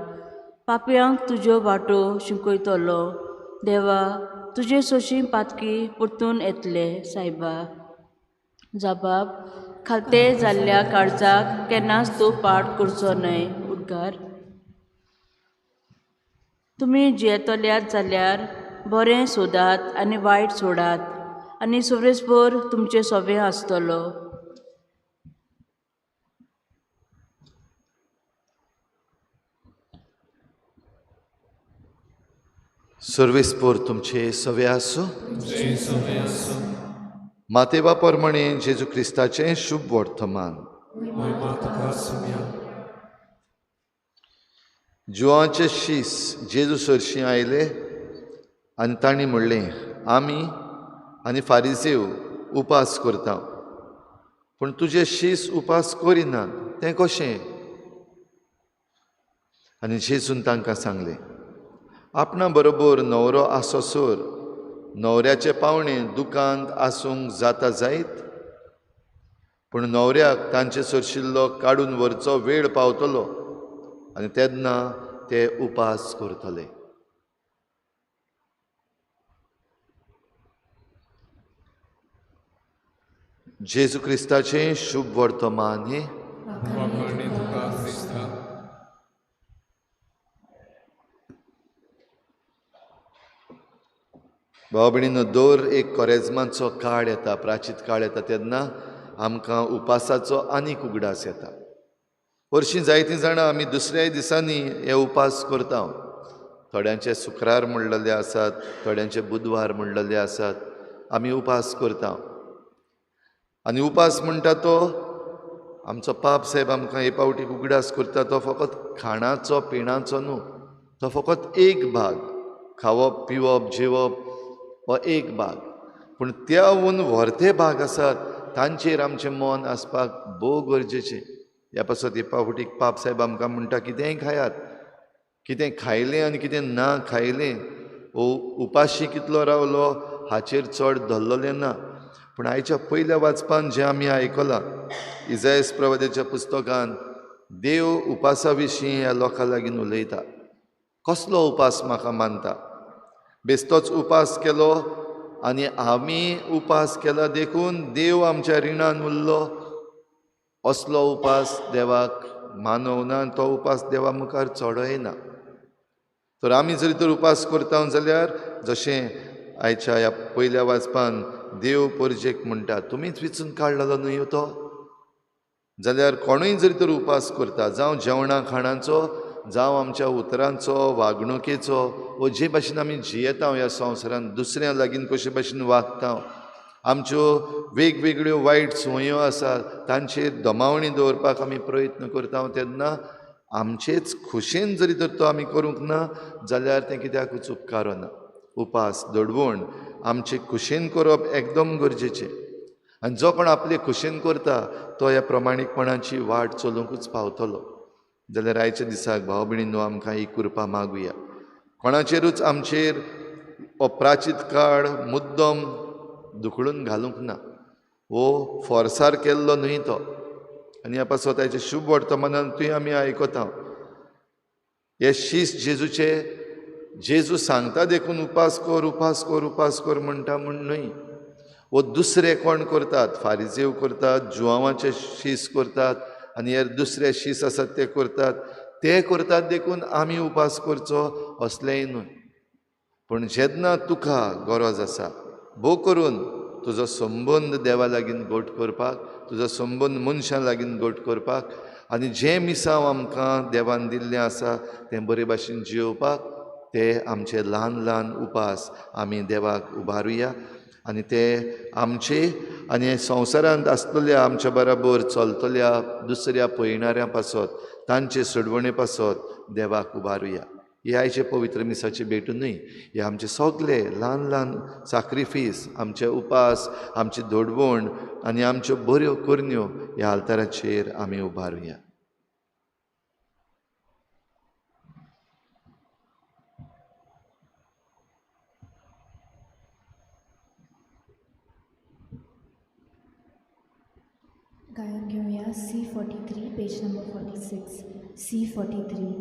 पापयांक तुज्यो वाटो शिकयतलो देवा. तुजे सोशी पातकी परतून येतले सायबा. जबाब खालते जाल्ल्या काळजाक केन्नाच तूं पाठ करचो न्हय. उदकार तुमी जियेतल्यात जाल्यार बरें सोदात आनी वायट सोडात आनी सुरेसभर तुमचें सोबें आसतलो. सर्वेस्पोर तुमचे सवे आसूं. मातेवा परमणे जेजू क्रिस्ताचें शुभ वर्तमान. जुवांचे शीस जेजू सरशीं आयले आनी तांणी म्हणलें, आमी आनी फारिजेव उपास करता, पूण तुजे शीस उपास करिनात, तें कशें? आनी जेजून तांकां सांगलें, आपणा बरोबर न्हवरो आसोसर न्हवऱ्याचे पावणे दुकांत आसूंक जाता जायत, पूण न्हवऱ्याक तांचे सरशिल्लो काडून व्हरचो वेळ पावतलो आनी तेन्ना ते उपास करतले. जेजू क्रिस्ताचें शुभ वर्तमान हें. भाव भयणीनो, दर एक कोरेज्माचो काळ येता, प्राचीत काळ येता तेन्ना आमकां उपासाचो आनीक उगडास येता. हरशीं जायतीं जाणां आमी दुसऱ्याय दिसांनी हे उपास करता. थोड्यांचे शुक्रार म्हणलेले आसात, थोड्यांचे बुधवार म्हणलेले आसात. आमी उपास करता आनी उपास म्हणटा तो आमचो पाप सायब आमकां हे फावटी उगडास करता तो फकत खाणाचो पिणाचो न्हू, तो फकत एक भाग. खावप पिवप जेवप हो एक भाग, पूण त्याहून व्हरते भाग आसात तांचेर आमचें मन आसपाक भोव गरजेचें. ह्या पासत हे फावटीक पाप सायब आमकां म्हणटा कितेंय खायात, कितें खायलें आनी कितें ना खायलें, वो उपाशी कितलो रावलो हाचेर चड धरलेलें ना. पूण आयच्या पयल्या वाचपान जें आमी आयकलां इजायस प्रवाद्याच्या पुस्तकान देव उपासा विशीं ह्या लोकां लागीं उलयता. कसलो उपास म्हाका मानता? बेस्तोच उपास केलो आनी आमी उपास केला देखून देव आमच्या रिणान उरलो, असलो उपास देवाक मानवना आनी तो उपास देवा मुखार चडय ना. तर आमी जरी तर उपास करता जाल्यार जशें आयच्या ह्या पयल्या वाचपान देव परजेक म्हणटा तुमीच विचून काडलेलो न्हय तो, जाल्यार कोणूय जरी तर उपास करता, जावं जेवणा खाणाचो, जावं आमच्या उतरांचो, वागणुकेचो, वो जे भाशेन आमी जियेता ह्या संवसारांत दुसऱ्यां लागीं कशे भाशेन वागता, आमच्यो वेगवेगळ्यो वायट संवयो आसात तांचेर दमावणी दवरपाक आमी प्रयत्न करता तेन्ना आमचेच खुशेन जरी तर तो आमी करूंक ना जाल्यार तें कित्याकूच उपकारना. उपास दडवण आमचे खुशेन करप एकदम गरजेचें आनी जो कोण आपले खुशेन करता तो ह्या प्रमाणीकपणाची वाट चलुंकूच पावतलो. जाल्यार आयच्या दिसाक भाव भयणींनो आमकां ही कृपा मागुया. कोणाचेरूच आमचेर अप्राचीत काळ मुद्दम धुकळून घालूंक ना, वो फोर्सार केल्लो न्हय तो. आनी ह्या पासत आयच्या शुभ वर्तमानांतूय आमी आयकता हे शीस जेजूचे, जेजू सांगता देखून उपास कर उपास कर उपास कर म्हणटा म्हूण न्हय. वो दुसरे कोण करतात, फारिजेव करतात, जुआवांचे शीस करतात आनी हेर दुसरे शीस आसात ते करतात, ते करतात देखून आमी उपास करचो असलेंय न्हय. पूण जेन्ना तुका गरज आसा भोव करून तुजो संबंद देवा लागीं घट करपाक, तुजो संबंद मनशां लागीं घट करपाक आनी जें मिसांव आमकां देवान दिल्लें आसा तें बरे भाशेन जियोवपाक, ते आमचे ल्हान ल्हान उपास आमी देवाक उबारुया आनी ते आमचे आनी संवसारांत आसतल्या आमच्या बराबर चलतल्या दुसऱ्या पयणाऱ्यां पासत, तांचे सोडवणे पासत देवाक उबारुया. हे आयचे पवित्र मिसाचे भेटू न्हय, हे आमचे सगळे ल्हान ल्हान साक्रिफीस, आमचे उपास, आमची दडवण आनी आमच्यो बऱ्यो करण्यो ह्या आल्ताराचेर आमी उबारुया. गायन घेऊया C43 page number 46 C43.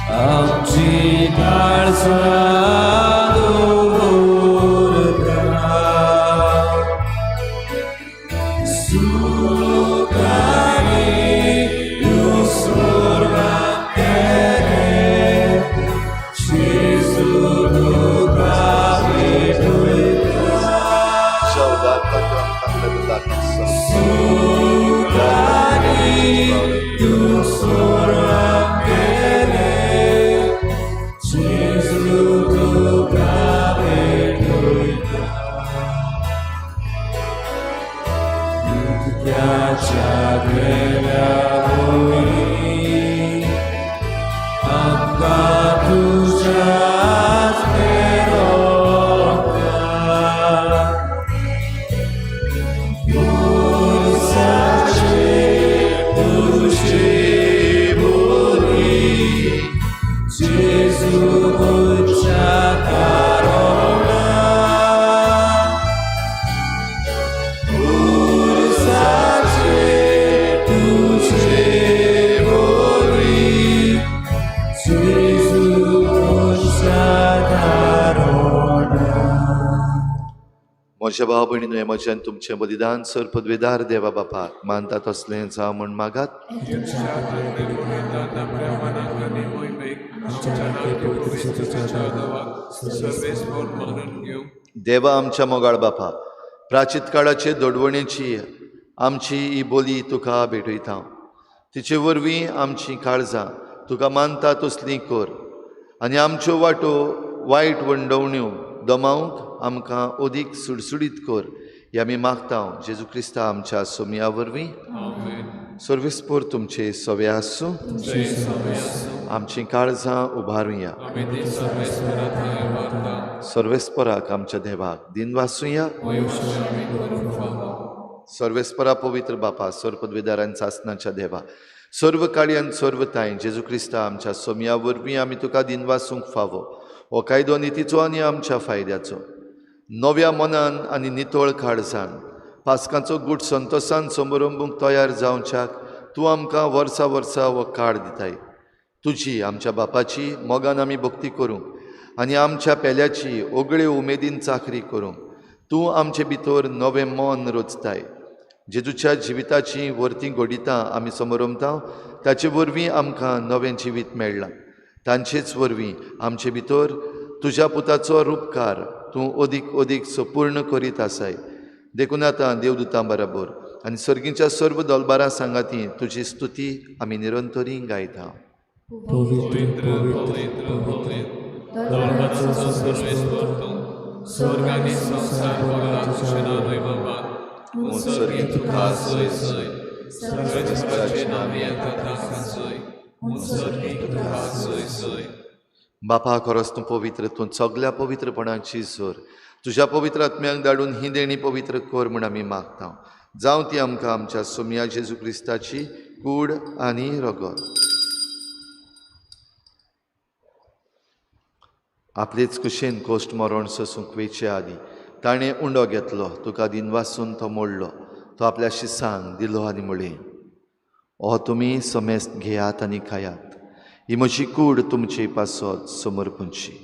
आमची काळजां दवरता सुखांनी तूं स्वर्गाक गेलें, जेजू तुका भेटयता. सुखांनी तूं स्वर्गाक गेलें, जेजू तुका भेटयता. दुख्याच्या गेल्या वयरी आमकां तुज्याच मेळोवंक. पुरसाचे तुजे बोली, जेजू तुज्या कारणा. पुरसाचे तुजे बोली, जेजू तुज्या कारणा. म्हज्या भाव भयणीनो, हें म्हजें आनी तुमचें बलिदान सर पदवेदार देवा बापाक मानता तसलें जावं म्हूण मागात। देवा आमच्या मोगाळ बापा, प्राचीत काळाचे दोडवणेची आमची ही बोली तुका भेटयता, तिचे वरवीं आमची काळजां तुका मानता तसलीं कर आनी आमच्यो वाटो वायट वंडवण्यो दमावंक आमकां अदीक सुडसुडीत कर, हे आमी मागता जेजू क्रिस्ता आमच्या सोमया वरवीं। सर्वेस्पोर तुमचे सवे आसूं। आमचीं काळजां उबारुया। सर्वेस्पराक आमच्या देवाक दिनवासुया। सर्वेस्परा पवित्र बापा, सर्वपदवेदार आनी सासनाच्या देवा, सर्व काळी आनी सर्व तांय जेजू क्रिस्ता आमच्या सोमया वरवीं आमी तुका दिनवासूंक फावो। हो कायदो नितीचो आनी आमच्या फायद्याचो। नव्या मनान आनी नितळ काळजान पास्कांचो गूट संतोसान समरंबूंक तयार जावच्याक तूं आमकां वर्सा वर्सा हो काळ दिताय। तुजी आमच्या बापाची मोगान आमी भक्ती करूंक आनी आमच्या पेल्याची ओगळे उमेदीन चाकरी करूंक तूं आमचे भितर नवें मन रचताय। जेजूच्या जिविताची वर्ती घडितां आमी समरंबता, ताचे वरवीं आमकां नवें जिवीत मेळ्ळां। तांचेच वरवीं आमचे भितर तुज्या पुताचो रुपकार तूं अदीक अदीक संपूर्ण करीत आसाय। देखून आतां देवदूतां बराबर आनी सर्गीच्या सर्व दलबारां सांगाती तुजी स्तुती आमी निरंतरी गायता। पवित्र पवित्र पवित्र दलबाराचो सर्वेस्पर तूं, स्वर्ग आनी संवसार भरला तुज्या नांवान, उत्सर्गी तुका सय सय, सर्वेस्पराचें नांव येता तांकां सय, उत्सर्गी तुका सय सय। बापा, खरोच तूं पवित्र, तूं सगल्या पवित्रपणाची जोर। तुज्या पवित्र आत्म्यांक धाडून ही देणी पवित्र कर म्हूण आमी मागता। जावं ती आमकां आमच्या सोमया जेजू क्रिस्ताची कूड आनी रगत। आपलेच कुशेन कोश्ट मरण सोसूंक वेचे आदीं ताणें उंडो घेतलो, तुका दिनवासून तो मोडलो, तो आपल्या शिसांक दिलो आनी म्हळें, हो तुमी समेस्त घेयात आनी खायात, ही म्हजी कूड तुमचे पासत समर्पूंची।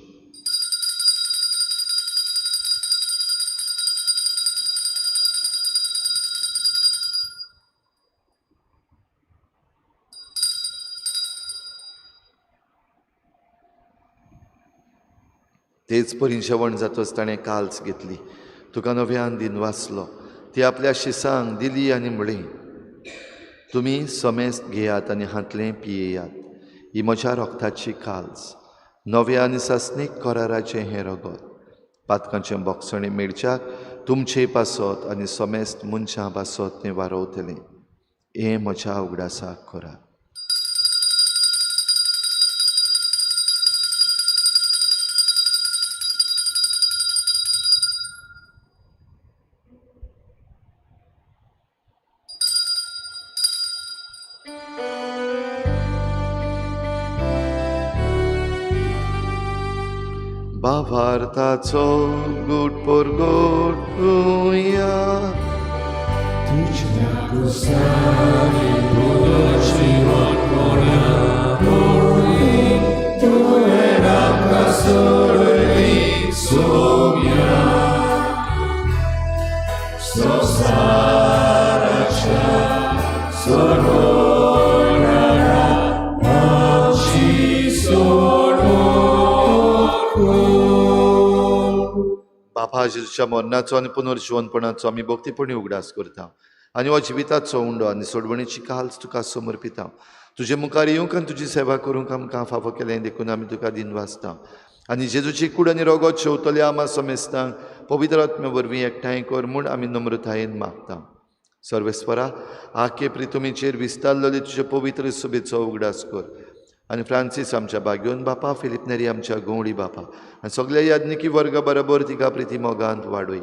तेच परी जेवण जातच ताणें काल्स घेतली, तुका नव्यान दिनवासलो, ती आपल्या शिसांक दिली आनी म्हळें, तुमी समेस्त घेयात आनी हांतलें पियेयात, ही म्हज्या रोगताची काल्स, नव्या आनी सासणीक कराराचें हें रगत, पातकांचें बोगसणें मेळच्याक तुमचे पासत आनी समेस्त मनशां पासत तें वारोवतलें। हें म्हज्या उगडासाक करात। भावार्थाचो गुट परगटुया, तुज्या कुसांनी पुनर्जिवन पडली, तुवें आमकां सोडली सोम्या, संवसाराच्या सोडवणारा आमची सोडवण कर। बापा, जेजूच्या मरणाचो आनी पुनर्जिवनपणाचो आमी भक्तीपणी उगडास करता आनी हो जिविताचो उंडो आनी सोडवणेची काल्स तुका समर्पिता। तुजे मुखार येवंक आनी तुजी सेवा करूंक आमकां फावो केलें देखून आमी तुका दिनवासता आनी जेजूची कूड आनी रगत शेवतल्या आमा समेस्तांक पवित्र आत्म्या वरवीं एकठांय कर म्हूण आमी नम्रतायेन मागता। सर्वेस्परा, आखे प्रितुमीचेर विस्तारलेले तुजे पवित्र सभेचो उगडास कर आनी फ्रांसीस आमच्या बाग्योन बापा, फिलीप नेरी आमच्या गंवडी बापा आनी सगल्या याज्ञिकी वर्गा बरोबर तिका प्रिती मोगांत वाडय।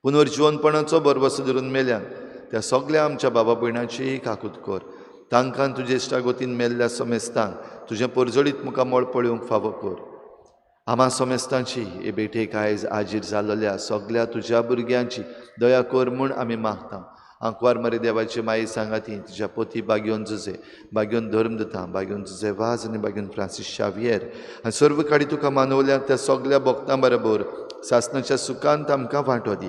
पुनर्जिवनपणाचो भरवसो धरून मेल्यान त्या सगल्या आमच्या बाबा भयणाची काकूत कर, तांकां तुजे इश्टागतीन मेल्ल्या समेस्तांक तुजें परजळीत मुखामळ पळोवंक फावो कर। आमा समेस्तांची हे भेटेक आयज आजीर जाल्ल्या सगल्या तुज्या भुरग्यांची दया कर म्हूण आमी मागता। आंकवार मरे देवाची माई सांगाती तुज्या पोती बागयोन जुजे, बागयोन धर्म दिता, बागयोन जुजे वाज आनी बागयोन फ्रांसीस शावियर आनी सर्व काडी तुका मानवल्या त्या सगल्या भक्तां बरोबर सासणाच्या सुखांत आमकां वांटो दी.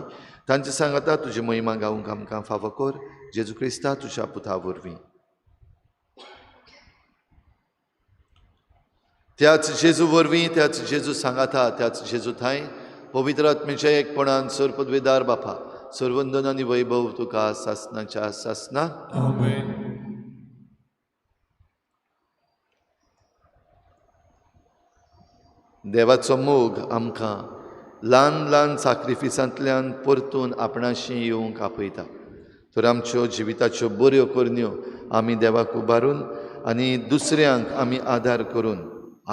तांचे सांगाता तुजी महिमा गावंक आमकां फावो कर, जेजू क्रिस्ता तुज्या पुता वरवीं. त्याच जेजू वरवीं, त्याच जेजू सांगाता, त्याच जेजू थांय पवित्र आत्म्याच्या एकपणान सर्वपदवेदार बापा सर्वंदन आनी वैभव तुका सासनाच्या सासना. आमेन. देवाचो मोग आमकां ल्हान ल्हान साक्रिफिसांतल्यान परतून आपणाशी येवंक आपयता. तर आमच्यो जिविताच्यो बऱ्यो करण्यो आमी देवाक उबारून आनी दुसऱ्यांक आमी आदार करून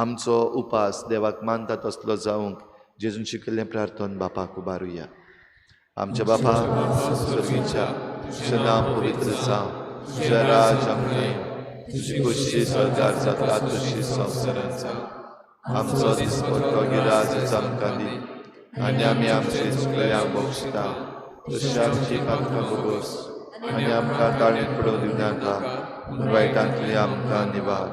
आमचो उपास देवाक मानता तसलो जावंक जेजून शिकयल्लें प्रार्थन बापाक उबारुया. आमच्या बापा स्वर्गीच्या, तुजें नांव पवित्र जावं, तुजें राज आमकां येवं, तुजी खोशी स्वर्गार जाता तशी संवसारांत जावं. आमचो दिसपट्टो गिराज आमकां दी आनी आमी आमचे चुकल्यांक बक्षता तशी आमची पातकां भोगोस आनी आमकां ताळेंत पडोवंक दिवनाका, पूण वायटांतली आमकां निवार.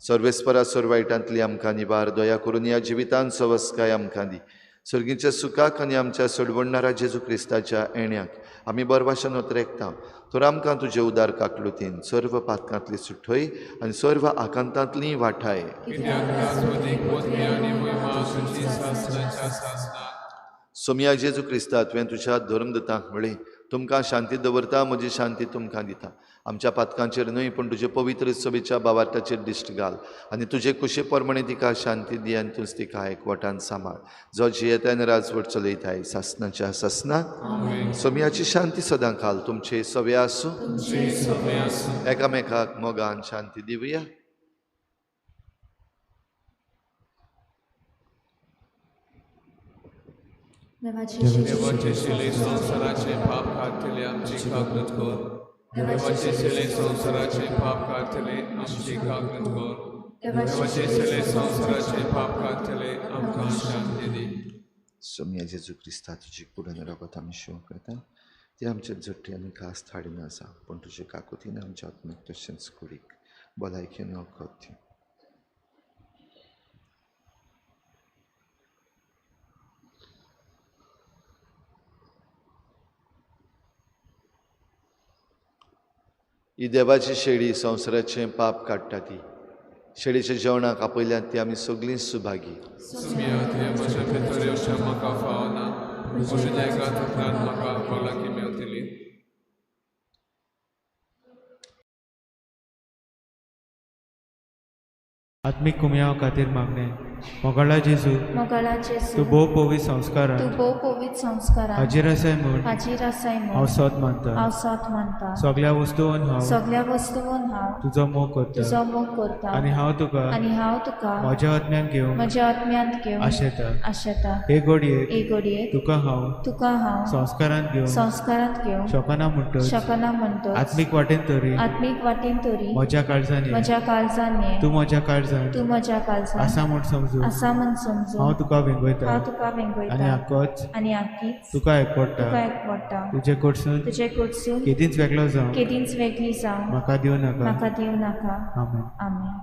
सर्वेस्परा सर्व वायटांतली आमकां निवार. दया करून ह्या जिवितांत सवस्काय आमकां दी. सर्गीच्या सुखाक आनी आमच्या सोडवणणारा जेजू क्रिस्ताच्या येण्याक आमी बरवाशान ओतरेकता. तर आमकां तुजे उदार काकलुतीन सर्व पातकांतली सुठय आनी सर्व आकांतांतली वाठाय. सोमया जेजू क्रिस्ता, तुवें तुज्या धर्मदूतांक म्हळें, तुमकां शांती दवरता, म्हजी शांती तुमकां दिता. आमच्या पातकांचेर न्हय पूण तुजे पवित्र सभेच्या बावार्थाचेर दिश्ट घाल आनी तुजे कुशे प्रमाणे तिका शांती दी आनी तूंच तिका एकवटान सांबाळ, जो जियेता आनी राजवट चलयताय सासनाच्या सासना. सोमयाची शांती सदां काल तुमचे सवे आसूं. एकामेकाक मोगान शांती दिवया. देवाचे शिले संवसाराचे पाप काडटले आमची काकूत कर. देवाचे शिले संवसाराचे पाप काडटले आमची काकूत कर. देवाचे शिले संवसाराचे पाप काडटले आमकां शांती दी. सोमया जेजू क्रिस्ता, तुजी कुडन रगत आमी शिवंक करता ती आमचे झट्टी आनी खास थाडिना आसा, पूण तुजे काकुतीन आमच्या आत्म्याक तशेंच कुडीक भलायकेन वखद दी. ही देवाची शेळी संवसाराचें पाप काडटा ती शेळीच्या जेवणाक आपयल्यात ती आमी सगळीं सुभागी. आत्मीक कुमयाव खातीर मागणें. मोगाळा जेजू, तूं भोव पवित्र संस्कारान हाजीर आसाय म्हूण हांव सत मानता. सगल्या वस्तून हांव तुजो मोग करता आनी हांव तुका म्हज्या आत्म्यान घेवंक आशेता. हे घडयेक तुका हांव संस्कारांत घेवंक शकना म्हणटच आत्मीक वाटेन तरी म्हज्या काळजान ये, तूं म्हज्या काळजान आसा म्हूण समजू हांव तुका वेंगयता आनी आकीच तुका एकवटा. तुजे कडसून केदींच वेगळो जावं म्हाका दिवं नाका. आमेन. आमेन.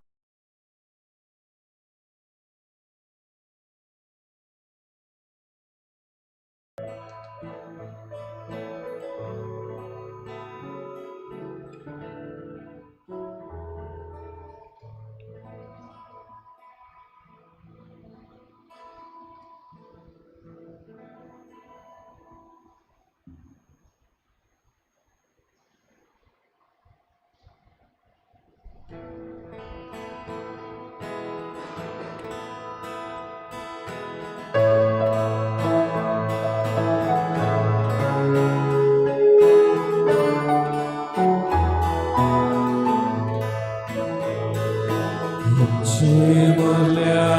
Simulacra.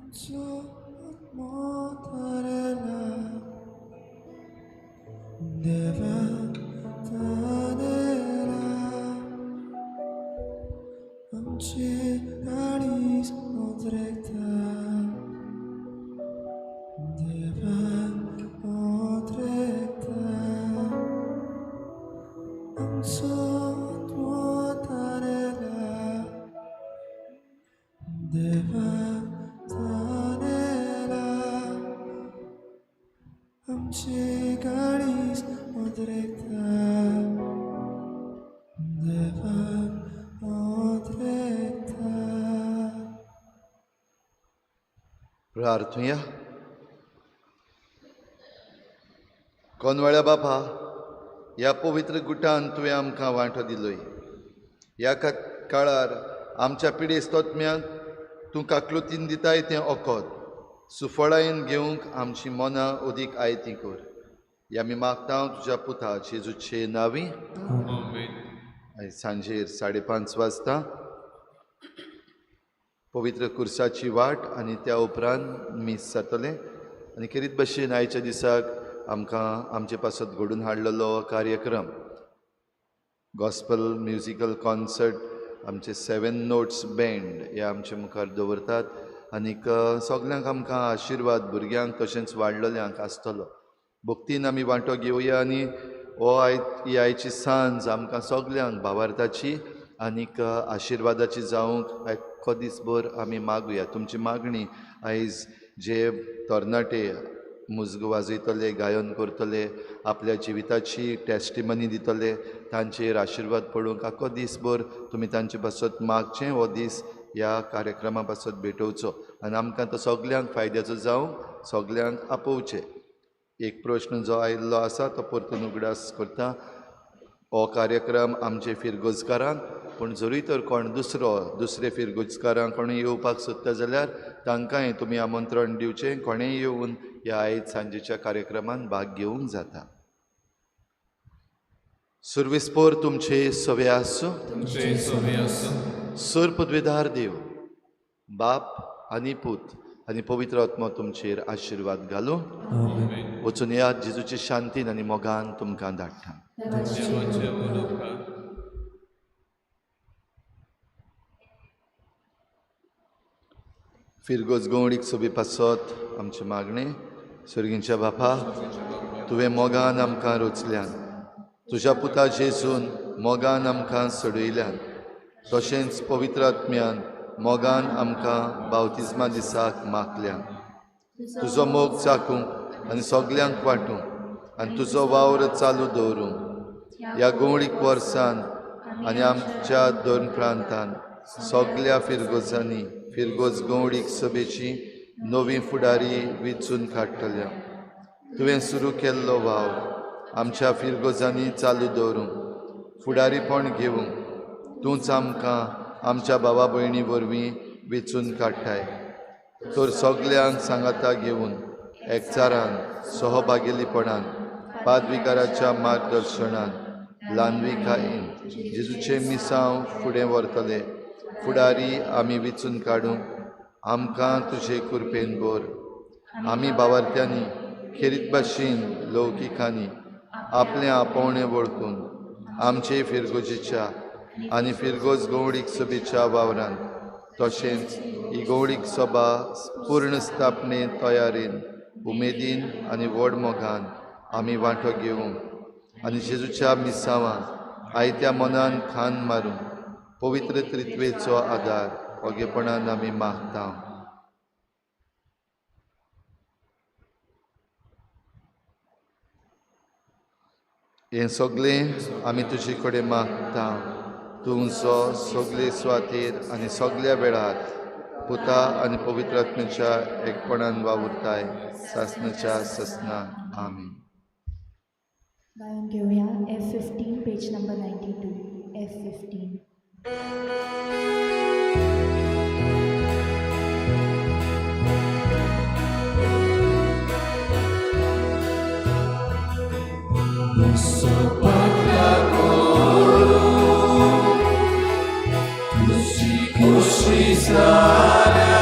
आमचो आत्मो तारेला देवा तानेला आमचे काळीज ओद्रेता देवा ओद्रेता आमचो आत्मो तारेला देवा तानेला आमचे काळीज ओद्रेता देवा ओद्रेता. प्रार्थुया. कोनवाळ्या बापा, ह्या पवित्र गुटान तुवें आमकां वांटो दिलोय. ह्या काळार आमच्या पिडेस्त तोतम्यांक तूं काकलुतीन दिताय तें ओकोत सुफळायेन घेवंक आमची मनां अदीक आयती कर. ह्या आमी मागता तुज्या पुता जेजूचे नांवी. आयज सांजेर 5:30 वाजता पवित्र कुर्साची वाट आनी त्या उपरांत मीस जातलें. आनी खेरीत भशेन आयच्या दिसाक आमकां आमचे पासत घडून हाडलेलो कार्यक्रम गॉस्पल म्युजिकल कॉन्सर्ट आमचे 7 नोट्स बँड हे आमचे मुखार दवरतात आनीक सगल्यांक आमकां आशिर्वाद भुरग्यांक तशेंच वाडलेल्यांक आसतलो. भक्तीन आमी वांटो घेवया आनी हो ही आयची सांज आमकां सगल्यांक भावार्थाची आनीक आशिर्वादाची जावंक आख्खो दीसभर आमी मागुया. तुमची मागणी आयज जे तरणाटे मुजग वाजयतले, गायन करतले, आपल्या जिविताची टेस्टिमनी दितले, तांचेर आशिर्वाद पडूंक आख्खो दीसभर तुमी तांचे पासत मागचें. हो दीस ह्या कार्यक्रमा पासत भेटोवचो आनी आमकां तो सगल्यांक फायद्याचो जावंक सगल्यांक आपोवचें. एक प्रश्न जो आयिल्लो आसा तो परतून उगडास करता. हो कार्यक्रम आमचे फिरगोजकारांक, पूण जरूय तर कोण दुसरे फिरगोजकारांक कोणूय येवपाक सोदता जाल्यार तांकांय तुमी आमंत्रण दिवचें. कोणेय येवन ह्या आयज सांजेच्या कार्यक्रमांत भाग घेवंक जाता. सुर्विस्पोर तुमचे सवे आसूं. सर पदवेदार देव बाप आनी पूत आनी पवित्र आत्मो तुमचेर आशिर्वाद घालूं. वचून येयात जेजूचे शांतीन आनी मोगान तुमकां धाडटा. फिरगोज गवळीक सोबी पासत आमचें मागणें. सर्गींच्या बापा, तुवें मोगान आमकां रोचल्यान, तुज्या पुता जेजून मोगान आमकां सोडयल्यान, तशेंच पवित्र आत्म्यान मोगान आमकां बावतिज्मा दिसाक मागल्यान. तुजो मोग चाकूंक आनी सगल्यांक वांटूंक आनी तुजो वावर चालू दवरूंक ह्या गवळीक वर्सान आनी आमच्या दोन प्रांतान सगल्या फिरगोजांनी फिरगोज गवळीक सभेची नवी फुडारी विचून काडटल्या. तुवें सुरू केल्लो वावर आमच्या फिरगोजांनी चालू दवरूंक फुडारीपण घेवंक तूंच आमकां आमच्या भावा भयणी वरवीं वेंचून काडटाय. तर सगल्यांक सांगाता घेवन एकचारान सहभागेलीपणान पादविकाराच्या मार्गदर्शनान ल्हानविकायेन जेजूचें मिसांव फुडें व्हरतले फुडारी आमी वेंचून काडूंक आमकां तुजे कृपेन भर. आमी भावार्थ्यांनी खेरीत भाशेन लौकिकांनी आपलें आपोवणें वळखून आमचे फिरगोजेच्या आनी फिरगोज गवळीक सभेच्या वावरान तशेंच ही गवळीक सभा पूर्ण स्थापने तयारेन उमेदीन आनी व्हड मोगान आमी वांटो घेवंक आनी जेजूच्या मिसांवान आयत्या मनान खान मारूंक पवित्र त्रित्वेचो आदार ओगेपणान आमी मागता. हें सगळें आमी तुजे कडेन मागता, तुमचो सगळे सुवातेर आनी सगळ्या वेळार पुता आनी पवित्र आत्म्याच्या एकपणान वावुरताय सासनाच्या ससना. आमीन. गायन घेवया F15 page number 92. F15. Kushi जाल्या